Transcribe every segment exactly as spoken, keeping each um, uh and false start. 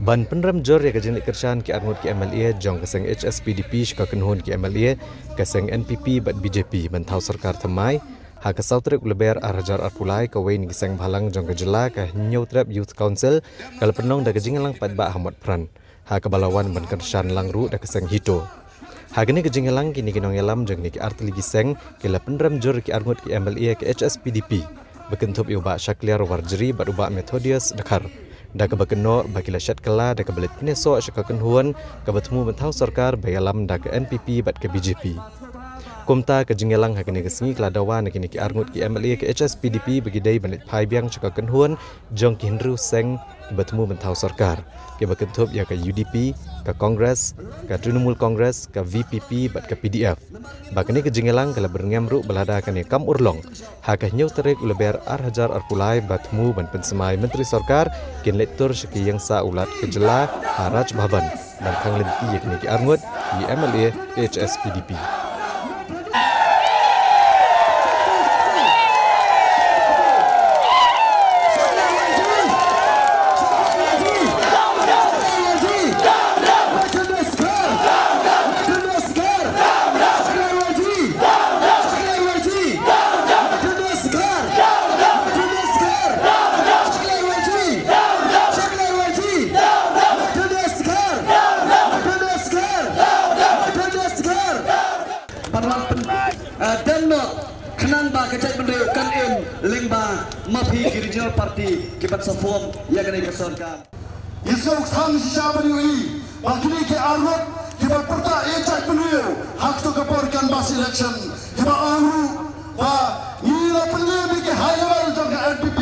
Ban pynrem jur ïa ka jingleit kyrshan ki arngut ki M L A jong ka seng H S P D P sha ka kynhun ki M L A ka seng N P P bad B J P ban thaw sorkar thymmai, ha ka saw tarik u Lber ar hajar arphew lai, kawei na ki seng bhalang jong ka jylla, ka Hynñiewtrep Youth Council, ka la pynlong da ka jingïalang paidbah ha Motphran, ha kaba la wan ban kyrshan lang ruh da ka seng HITO. Ha kane ka jingïalang, kine ki nongïalam jong kine ki artylli ki seng ki la pynrem jur ïa ki arngut ki M L A ka H S P D P, ba kynthup ïa u Bah Shakliar Warjri bad u Bah Methodius Dkhar, da kaba kynnoh ba ki la shet kylla da kaba leit pynïasoh sha ka kynhun kaba thmu ban thaw sorkar ba ïalam da ka N P P bad ka B J P. Kumta, ka jingïalang ha kane ka sngi ka la dawa na kine ki arngut ki M L A ka H S P D P ba ki dei ban leit phai biang sha ka kynhun jong ki hynriew seng kiba thmu ban thaw sorkar, kiba kynthup ïa ka U D P, ka Congress, ka Trinamool Congress, ka V P P bad ka P D F. Ba kane ka jingïalang ka la byrngem ruh ba lada kane kam urlong, ha ka hynñiew tarik u Lber ar hajar arphew lai, ba thmu ban pynsmai Myntri Sorkar, kin leit tur sha ka ïingsah u Lat ka jylla ha Raj Bhavan ban khang lynti ïa kine ki arngut ki M L A H S P D P. Paralok pyn, eh, dang noh khnang ba ka jaitbynriew kan im lyngba ma phi ki regional party kiban sa form ïa kane ka sorkar. Ngi sngewthuh shisha ban ïohi ba kine ki arngut kiba pyrta ïa jaitbynriew ha kato ka por canvass election, kiba ong ruh ba ngi la pynlem ïa ki high level jong ka N P P,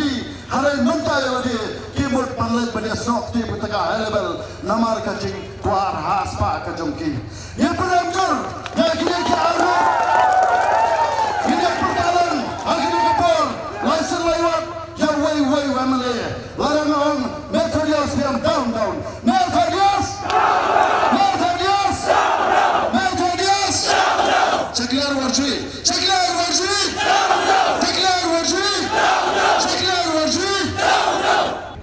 hynrei mynta ïa lade ki mut ban leit ban ïasnoh kti bad ka high level namar ka jingkwah ha spah ka jong ki. Ïa pynrem jur ïa kine ki arngut. Ngi ïa pyrta lang ha kine ki por lai sien lai wat ïa uwei uwei u M L A. Lada nga ong Methodius, phi ong down, down. Methodius! Methodius! Methodius! Shakliar Warjri! Shakliar Warjri! Shakliar Warjri! Shakliar Warjri!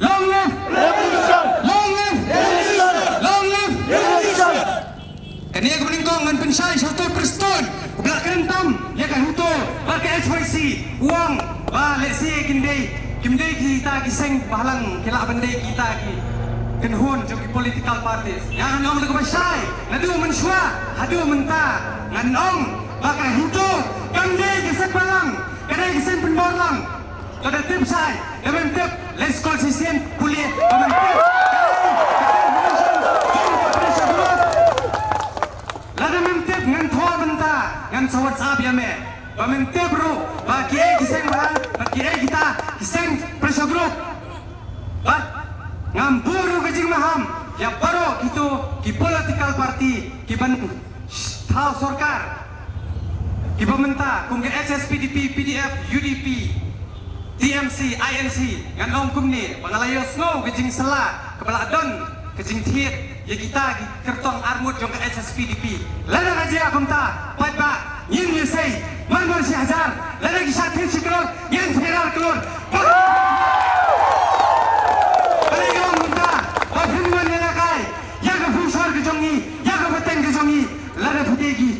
Long live! Revolution! Long live! Revolution! Long live! Revolution! Kane ka nyngkong ngan pynshai sha uto u Prestone uba la kren tam ïa ka HITO bad ka H Y C, u ong ba lehse kin dei, kim dei kita ki seng bhalang, ki lah ban dei kita ki kynhun jong ki political parties. Ïa, ngan ong da kaba shai, naduh mynshuwa haduh mynta ngan ong ba ka HITO kam dei ka seng bhalang, ka dei ka seng pynbor lang. Lada tip shai, lada mem tip, let's call shisien pule, lada mem tip. Lada mem tip ngan thoh mynta, ngan sa WhatsApp ïa me. Ba mem tip ruh ba kiei ki seng bhalang, ba kiei kita ki seng pressure group. Bad ngam buh ruh ka jingmaham ïa baroh kito ki political party kiban thaw sorkar, kiba mynta kum ka H S P D P, P D F, U D P, T M C, I N C, ngan ong kumne ba nga la ïohsngew ka jingsylla kaba la don ka jingthied ïa kita ki kyrtong arngut jong ka H S P D P. Lada ka jia kumta, paidbah, ngin ïa sei, man man shi hajar, lada ki shah thied shi klur, ngin thied ar klur. Balei nga ong kumta? Ba phin wan ïalehkai ïa ka future ka jong ngi, ïa ka pateng ka jong ngi, lada phi dei ki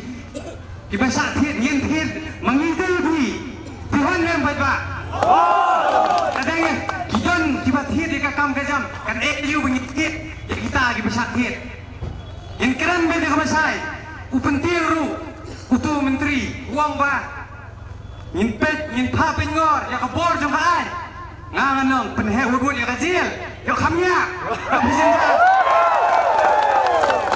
kiba shah thied, ngin thied ma ngi te phi. Phi hoi ne em, paidbah? Lada ngi, ki don kiba thied ïa ka kam ka jam, kan eh ïa u ba ngi thied ïa kita kiba shah thied. Ngin kren beit ïa kaba shai, u pyntieng ruh uto u myntri, u ong ba ngin peit, ngin phah peit ngor ïa ka bor jong ka aiñ. Nga ngan ong pynheh wut wut ïa ka jel. Ïoh kham ïa ka pynshit.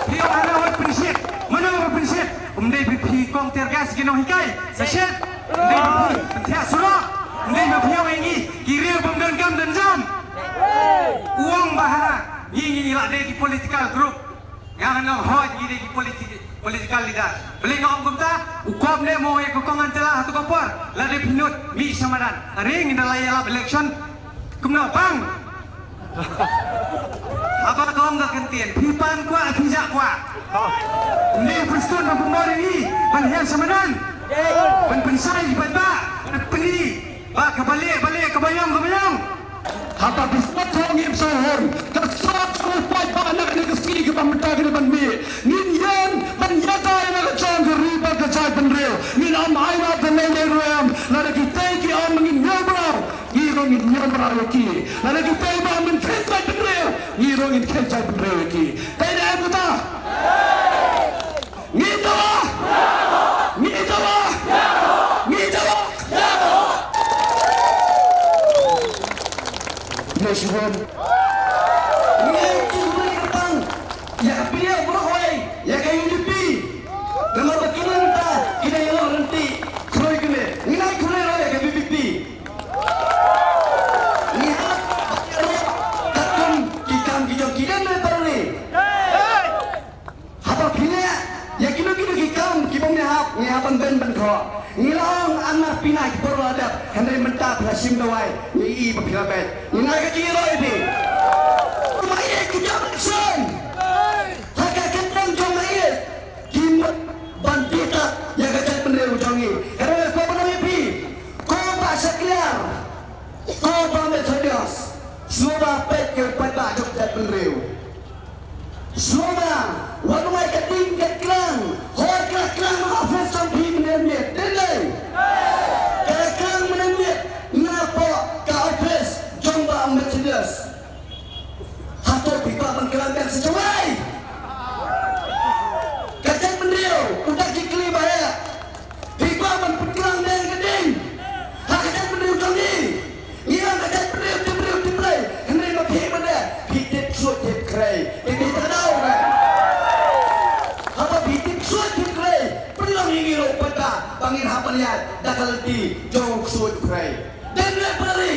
Phi ong hana wat pynshit. Mano wat pynshit? Um dei ba phi kong tear gas ki nonghikai sa shit. Um dei ba phi pynthiah surok. Um dei ba phi ong ïa ngi ki riew bym don kam don jam. U ong ba hana ngi, ngi, ngi lah dei ki political group. Nga ngan ong hooid ngi dei ki politi-, political leader. Balei nga ong kumta? U kop ne mo ïa ka kong Antela ha tu ka por. Lada phi nud mih sha madan. Are ngi da la ïalap election. Kumno bang? Haba ka ong ka kyntien, phi pan kwah, phi jah kwah. Ngi Prestone ba pynbor ïa ngi ban hiar sha madan. Ban pynshai ki paidbah, ban pyni ba ka balei, balei, ka baïong, ka baïong. Haba phi smat Jong ïa phi sahun ka sot jong u paidbah na kane ka sngi kaba mynta kane ban mih. Ngin ïeng ban ïada ïa la ka jong ka ri bad ka jaitbynriew. Ngin ym ailad da lei lei ruh em. Lada kitei ki ong ba ngin ñiew mraw, ngi ruh ngin ñiew mraw ïa ki. Lada kitei ba ong ngin kheiñ jaitbynriew, ngi ruh ngin kheiñ jaitbynriew ïa ki. Dei ne em kata? Ngi dawa! Ngi dawa! Ngi dawa! Ngi shibun. Ngi ai ki khublei kyrpang ïa ka P D F baroh kawei, ïa ka U D P. Namar ba kine mynta ki dang ïalong ryntih khrui kine. Ngi ai khublei ruh ïa ka V P P. Ngi hap katkum ki kam ki jong ki dang ne parli. Haba phi neh ïa kino kino ki kam ki bym neh hap, ngi hap ban beiñ ban thoh. Ngi la ong, "Ana phi na ki por la dep, hynrei mynta phi la shim dawai, ngi i ba phi la beit." Ngi na ka jingïaroh ïa phi. Maieit ki jam election ha ka kyrteng jong maieit, ki mut ban bitar ïa ka jaitbynriew jong ngi. Ka dei ka khubor na ïa phi, ko Bah Shakliar, ko Bah Methodius, sngewbha peit ïa u paidbah jong ka jaitbynriew. Sngewbha, wat ong ai ka ding ka klang, hooid ka la klang na office jong phi mynne miet, dei dei. Ka la klang mynne miet napoh ka office jong Bah Methodius. Hato phi kwah ban klang biang sa jong wei? Ka jaitbynriew u da ki kli ba heh. Phi kwah ban pynklang biang ka ding ha ka jaitbynriew jong ngi? Ngi ong ka jaitbynriew tip briew tip Blei, hynrei ma phi ma de phi tip suit tip khrei, phi tip ka daw re. Haba phi tip suit tip khrei, pynlong ïa ngi ruh paidbah ba ngin hap ban ïaid da ka lynti jong u suit khrei. Dei ne em re?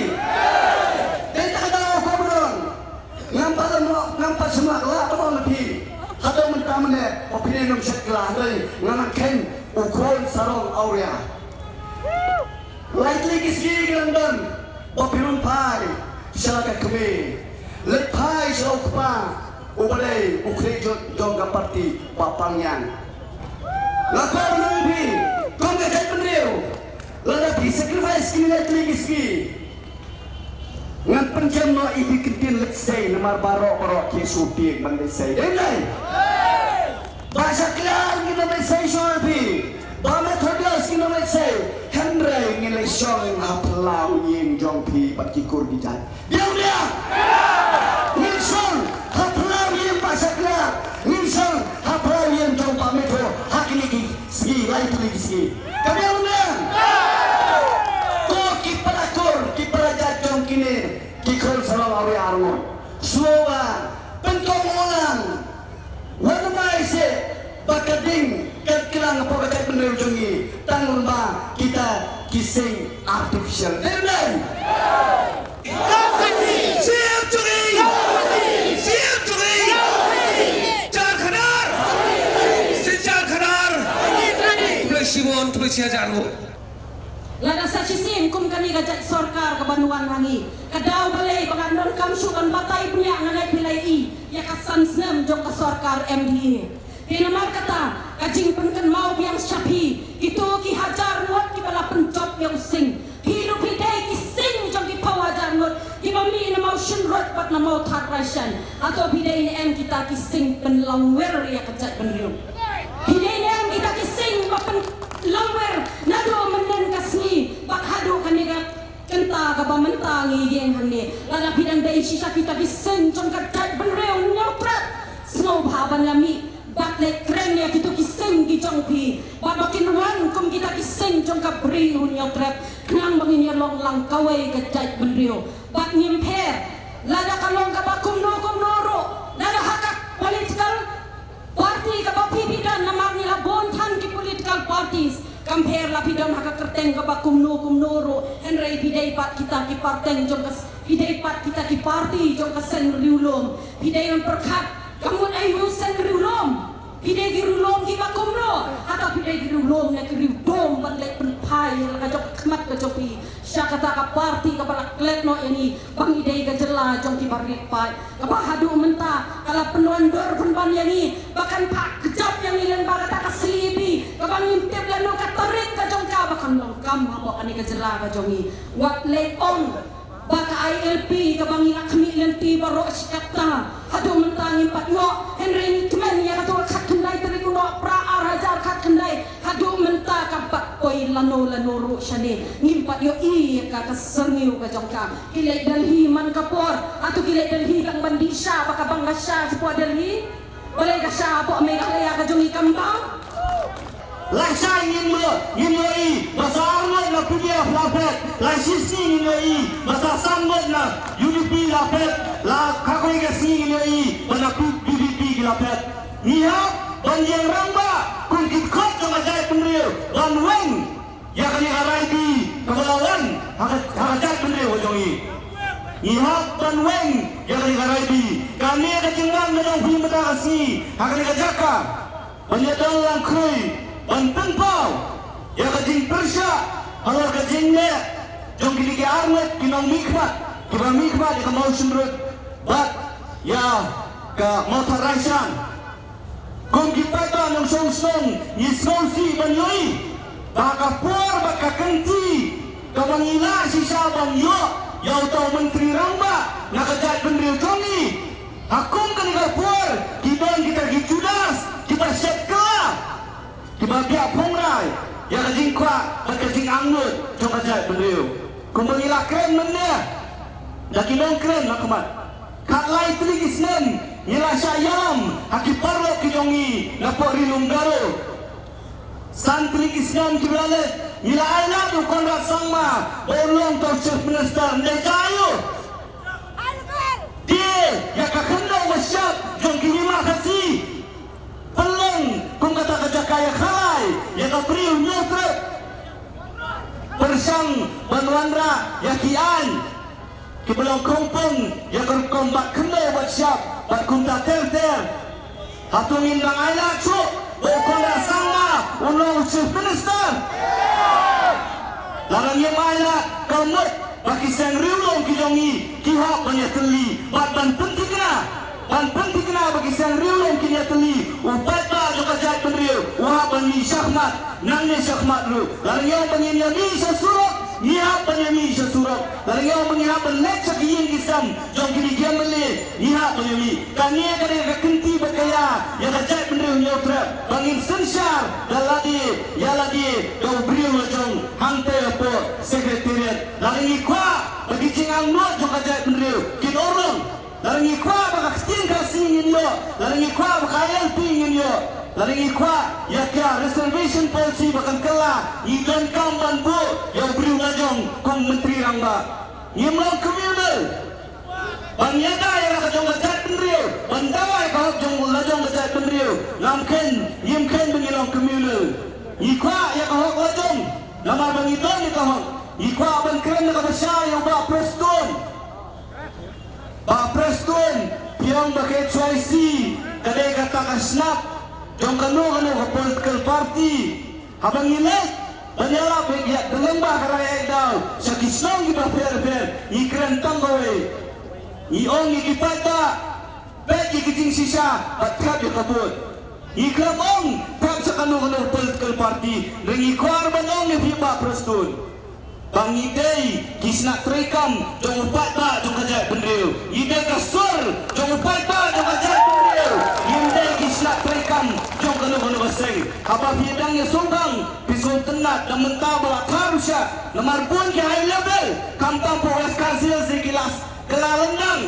Dei ta ka daw ko ba dang. Ngam pat lam, ngam pat sngewlah ban ong ïa phi. Haduh mynta mynne ba phi ne nongshad kylla, hynrei nga nang kheiñ u khun sarong awria. Lai tylli ki sngi ki nang don ba phi rung phai sha la ka kmie. Leit phai sha u kpa uba dei u khlieh jut jong ka party, Bah Palngiang. Nga kwah ban ong ïa phi kum ka jaitbynriew, lada phi sacrifice kine lai tylli ki sngi, ngan pynjem noh ïa phi kyntien leit sei, namar baroh baroh ki shu tieng ban leit sei. Dei dei? Bah Shakliar, ngin ym leit sei shuh ïa phi. Bah Methodius, ngin ym leit sei. Hynrei ngin leit shong ha phyllaw ïing jong phi bad ki kur ki jait. Biang biang. Ngin shong ha phyllaw ïing Bah Shakliar. Ngin shong ha phyllaw ïing jong Bah Metho ha kine ki sngi, lai tylli ki sngi. Ka biang biang. Ko ki para kur, ki para jait jong kine ki khun sarong awria arngut, sngewbha pynkohnguh lang. Wat ym ai seh ba ka ding kan klang hapoh ka jaitbynriew jong ngi tang lyngba kita ki sing artificial. Dei ne em? Sing jong ngi! Sing jong ngi! Jar khadar! Sing jar khadar! Khublei shibun, khublei shihajar nguh. Lada sa shisien kum kane ka jait sorkar kaban wan ha ngi, ka daw balei ba ngan donkam shuh ban batai bniah, nga leit phi la ïohi ïa ka san snem jong ka sorkar M D A. Te namar kata, ka jingpynkynmaw biang sha phi, kito ki hajar ngut kiba la pynjop ïa u sing. Phi ruh phi dei ki sing jong ki phew hajar ngut kiba mih na Mawshynrut bad na Mawthadraishan. Hato phi dei ne em kita ki sing pynlongwir ïa ka jaitbynriew? Phi dei ne em kita ki sing ba pynlongwir naduh mynnin ka sngi bad haduh kane ka kynta kaba mynta ngi ïeng hangne? Lada phi dang dei shisha kita ki sing jong ka jaitbynriew Hynñiewtrep, sngewbha ban ïa mih bad leit kren ïa kito ki sing ki jong phi, bad ba kin wan kum kita ki sing jong ka Bri Hynñiewtrep, khnang ba ngin ïa long lang kawei ka jaitbynriew. Bad ngim pher lada ka long kaba kumno kumno ruh, lada ha ka political party kaba phi phi don, namar ngi la bun than ki political parties. Kam pher la phi don ha ka kyrteng kaba kumno kumno ruh, hynrei phi dei pat kita ki party jong ka, phi dei pat kita ki party jong ka seng riewlum. Phi dei ban pyrkhat ka mut aïu seng riewlum. Phi dei ki riewlum kiba kumno? Hato phi dei ki riewlum ne ki riewdum ban leit pynphai ïa la ka jong ka khmat ka jong phi sha kata ka party kaba la klet noh ïa ngi ba ngi dei ka jylla jong kiba riewpaid, kaba haduh mynta ka la pynwandur pynban ïa ngi ba kan phah kjap ïa ngi lyngba kata ka C A B kaba ngim tip lano ka tarik ka jong ka ba kan long kam hapoh kane ka jylla ka jong ngi. Wat leit ong Ba ka I L P kaba ngi la khmih lynti baroh shi katta, haduh mynta ngim pat ïoh. Hynrei ngi kmen ïa kato ka khatkhyndai tarik u Nohprah ar hajar khatkhyndai, haduh mynta kam pat poi lano lano ruh shane. Ngim pat ïohi ïa ka, ka syrngiew ka jong ka. Ki leit Delhi man ka por, hato ki leit Delhi tang ban dih sha ba ka bang ka sha shapoh Delhi? Balei ka sha hapoh Meghalaya ka jong ngi kam bang? Lashai ngin ïoh, ngin ïohi ba sa arngut na P D F la phet. Lashisngi ngin ïohi ba sa san ngut na U D P la phet. La kawei ka sngi ngin ïohi ba na P-, V P P ki la phet. Ngi hap ban ïeng rangbah kum ki dkhot jong ka jaitbynriew, ban weng ïa kane ka raibi kaba la wan ha ka, ha ka jaitbynriew ka jong ngi. Ngi hap ban weng ïa kane ka raibi. Kane ka jingwan ka jong phi mynta ka sngi ha kane ka jaka, ban ïadon lang khrui, ban pynpaw ïa ka jingpyrshah halor ka jingleh jong kine ki arngut ki nongmihkhmat, kiba mihkhmat ïa ka Mawshynrut bad ïa ka Mawthadraishan. Kum ki paidbah nongshong shnong, ngi sngewsih ban ïohi ba ka por bad ka kynti kaba ngi lah shisha ban ïoh ïa uta u Myntri Rangbah na ka jaitbynriew jong ngi, ha kum kane ka por ki don kita ki Judas kiba shet kylla, kiba biah phongrai ïa ka jingkwah bad ka jingangnud jong ka jaitbynriew. Kumba ngi la kren mynne da ki nongkren na khmat, khatlai tylli ki snem ngi la shah ïalam ha ki paralok ki jong ngi na pdeng ri lum Garo. San tylli ki snem kiba la leit ngi la ailad ïa u Conrad Sangma ba un long uta u Chief Minister, ym dei jia aïu? Te ïa ka khyndew ba shyiap jong ki hima Khasi pynlong kum kata ka jaka ïakhalai ïa ka briew Hynñiewtrep. Pyrshang ban wanrah ïa ki aiñ kiba long khongpong ïa ka rukom bat khyndew bat shyiap bad kumta ter ter. Hato ngin dang ailad shuh ba u Conrad Sangma un long u Chief Minister? Lada ngim ailad, ka mut ba ki seng riewlum ki jong ngi ki hap ban ïatylli bad ban pynthikna, ban pynthikna ba ki seng riewlum kin ïatylli. U paidbah jong ka jaitbynriew u hap ban mih shakhmat, nangne shakhmat ruh. Lada ngi ong ba ngin ïamih sha surok, ngi hap ban ïamih sha surok. Lada ngi ong ba ngi hap ban leit sha ki ïing ki sem jong kine ki M L A, ngi hap ban ïamih. Kane ka dei ka kynti bad ka ïa ïa ka jaitbynriew Hynñiewtrep ba ngin synshar da lade ïa lade da u briew la jong hangta hapoh Secretariat. Lada ngi kwah ba ki jingangnud jong ka jaitbynriew kin urlong, lada ngi kwah ba ka ktien Khasi ngin ïoh, lada ngi kwah ba ka I L P ngin ïoh, lada ngi kwah ïa ka reservation policy ba kan kylla, ngi donkam ban buh ïa u briew la jong kum Myntri Rangbah. Ngim long communal. Ban ïada ïa la ka jong ka jaitbynriew, ban dawa ïa ka hok jong la jong ka jaitbynriew. Ngam kheiñ, ngim kheiñ ba ngi long communal. Ngi kwah ïa ka hok la jong, namar ba ngi don ïa ka hok. Ngi kwah ban kren ïa kaba shai ïa u Bah Prestone. Bah Prestone, phi ong ba ka H Y C ka dei kata ka shnat jong kano kano ka political party. Haba ngi leit ban ïalap, ngi ïa dang lyngba ka rangbah, ïa daw sha ki shnong kiba pher pher, ngi kren tang kawei. Ngi ong ïa ki paidbah, peit ïa ki jingshisha bad thep ïa ka vote. Ngi khlem ong thep sha kano kano political party, hynrei ngi kwah ban ong ïa phi Bah Prestone ba ngi dei ki shnat treikam jong u paidbah jong ka jaitbynriew. Ngi dei ka sur jong u paidbah jong ka jaitbynriew. Ngim dei ki shnat treikam jong kano kano ka seng. Haba phi dang ïa sngewbang, phi sngewtynnat da mynta ba la thar u shad. Namar bun ki high level, khamtam hapoh West Khasi Hills, ki la kylla lyndang.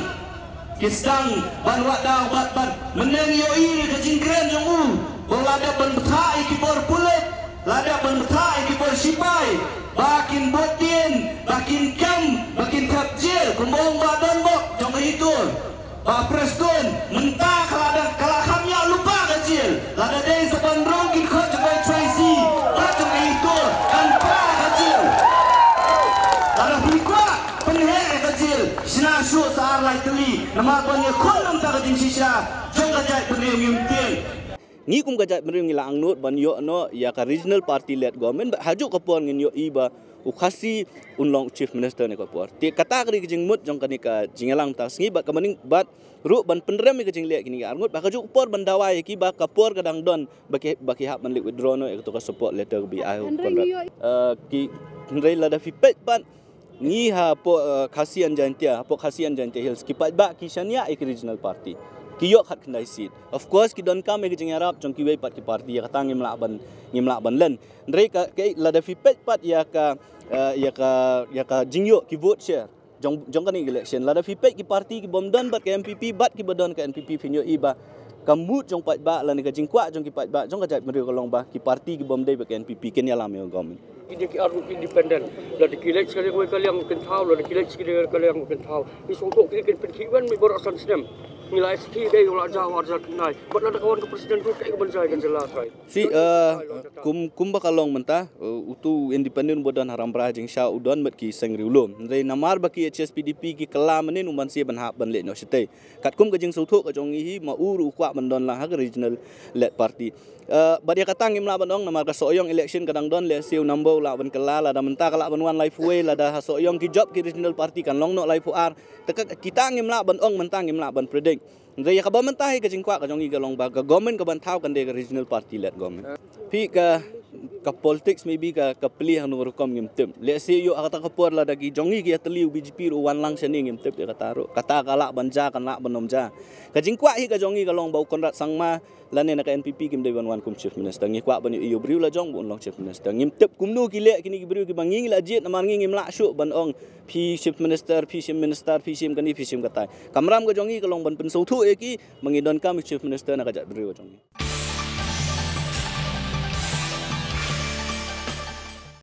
Ki sdang ban wad daw bad bad mynne ngi ïohi ïa ka jingkren jong u ba la dep ban bthah ïa ki bor pulit, la dep ban bthah ïa ki bor shipai ba kin bud dien, ba kin kem, ba kin thep jel, kumba ong Bah Donbok jong ka Itur. Bah Prestone, mynta ka la dang, ka la kham ïa lypa ka jel. Lada dei sa ban rung ki dkhot jong ka H Y C bad jong ka Itur, kan pra ka jel. Lada phi kwah pynheh ïa ka jel, shna shuh sa ar lai tylli, namar ban ïakhun na ka bynta ka jingshisha jong ka jaitbynriew, ngim tieng. Ngi kum ka jaitbynriew ngi la angnud ban ïoh noh ïa ka regional party led government, bad ha kajuh ka por ngin ïohi ba u Khasi un long Chief Minister ha kane ka por. Te kata ka dei ka jingmut jong kane ka jingïalang mynta ka sngi, bad ka mynta bad ruh ban pynrem ïa ka jingleh kine ki arngut, ba ha kajuh ka por ban dawa ïa ki ba ka por ka dang don ba ki, ba ki hap ban leit withdraw noh ïa kato ka support letter kaba ai u Conrad. Eh, ki, hynrei lada phi peit bad Ngi hapoh uh, Khasi and Jaintia, hapoh Khasi and Jaintia Hills, ki paidbah ki shaniah ïa ki regional party. Ki ïoh khatkhyndai seat. Of course, ki donkam ïa ki jingïarap jong kiwei pat ki party, ïa kata ngim lah ban, ngim lah ban len. Hynrei ka, ka, lada phi peit pat ïa ka, uh, ïa ka, ïa ka jingïoh ki vote share jong, jong kane ka election. Lada phi peit ki party ki bym don bad ka N P P bad kiba don ka N P P, phin ïohi ba ka mood jong paidbah lane ka jingkwah jong ki paidbah jong ka jaitbynriew ka long ba ki party ki bym dei bad ka N P P kin ïalam ïa ka government. Ki dei ki arngut independent. Lada ki leit sha ka liang wei ka liang kin thaw, lada ki leit sha ka liang wei kin thaw. Ngi sngewthuh ki kin pynkhih wen mih baroh san snem. Ngi la S T dei la jaw ar jar khyndai. Bad lada ka wan ka president ruh kaei kaban jia, kan jia lashai. Phi, uh, kum, kumba ka long mynta, uh, utu independent ba don ha Rambrai Jingshaw u don bad ki seng riewlum. Hynrei namar ba ki H S P D P ki kylla mynnin, u man seh ban hap ban leit noh shatei. Katkum ka jingsngewthuh ka jong ngi hi, ma u ruh u kwah ban don lang ha ka regional led party. Uh, bad ïa kata ngim lah ban ong namar ka Sohiong election ka dang don, lehse u number u lah ban kylla, lada mynta ka lah ban wan laiphew wei, lada ha Sohiong ki jop ki regional party kan long noh laiphew ar. Te ka, kita ngim lah ban ong mynta, ngim lah ban predict. Hynrei ïa kaba mynta hi ka jingkwah ka jong ngi ka long ba ka government kaban thaw kan dei ka regional party led government. Phi, ka, ka politics maybe ka, ka plie hangno rukom ngim tip. Lehse ïoh ha kata ka por lada ki jong ngi ki ïatylli, u B J P ruh u wan lang shane, ngim tip ïa kata ruh. Kata ka lah ban jia, kan lah ban ym jia. Ka jingkwah hi ka jong ngi ka long ba u Conrad Sangma lane na ka N P P kim dei ban wan kum chief minister. Ngi kwah ban ïohi ïa u briew la jong ba un long chief minister. Ngim tip kumno ki leh kine ki briew kiba ngi, ngi la jied namar ngi ngim lah shuh ban ong phi chief minister, phi shim minister, phi shim kane, phi shim katai. Kamram ka jong ngi ka long ban pynsngewthuh ïa ki ba ngi donkam ïa u chief minister na ka jaitbynriew ka jong ngi.